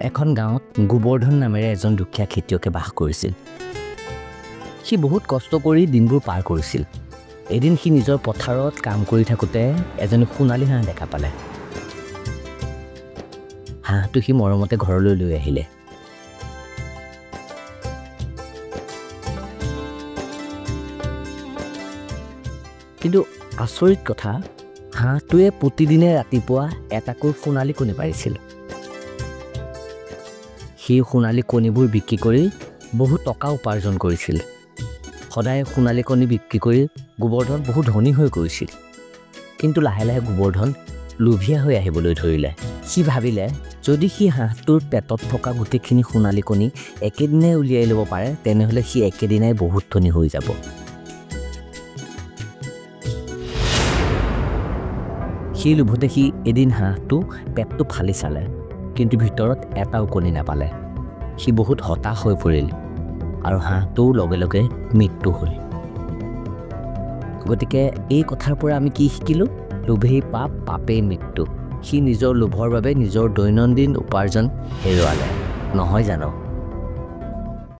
এখন গাঁৱত গোবৰ্ধন নামেৰে এজন দুখীয়া খেতিয়কে বাস কৰিছিল। সি বহুত কষ্ট কৰি দিনবোৰ পাৰ কৰিছিল। এদিন সি নিজৰ পথাৰত কাম কৰি থাকোঁতে এজনী সোণালী হাঁহ দেখা পালে। হাঁহটো সি মৰমতে ঘৰলৈ লৈ আহিলে। কিন্তু আচৰিত কথা, হাঁহটোৱে প্ৰতিদিনে ৰাতিপুৱা এটাকৈ সোণালী কণী পাৰিছিল। সি সোণালী কণীবোৰ বিক্ৰী কৰি বহু টকা উপাৰ্জন কৰিছিল। সদায় সোণালী কণী বিক্ৰী কৰি গোবৰ্ধন বহু ধনী হৈ গৈছিল। কিন্তু লাহে লাহে গোবৰ্ধন লোভীয়া হৈ আহিবলৈ ধৰিলে। সি ভাবিলে, যদি সি হাঁহটোৰ পেটত থকা গোটেইখিনি সোণালী কণী একেদিনাই উলিয়াই ল'ব পাৰে, তেনেহ'লে সি একেদিনাই বহুত ধনী হৈ যাব। সেই লোভতে সি এদিন হাঁহটো পেটটো ফালি চালে, কিন্তু ভিতৰত এটাও কণী নাপালে। সি বহুত হতাশ হৈ পৰিল আৰু হাঁহটোও লগে লগে মৃত্যু হ'ল। গতিকে এই কথাৰ পৰা আমি কি শিকিলোঁ? লোভেই পাপ, পাপেই মৃত্যু। সি নিজৰ লোভৰ বাবে নিজৰ দৈনন্দিন উপাৰ্জন হেৰুৱালে, নহয় জানো?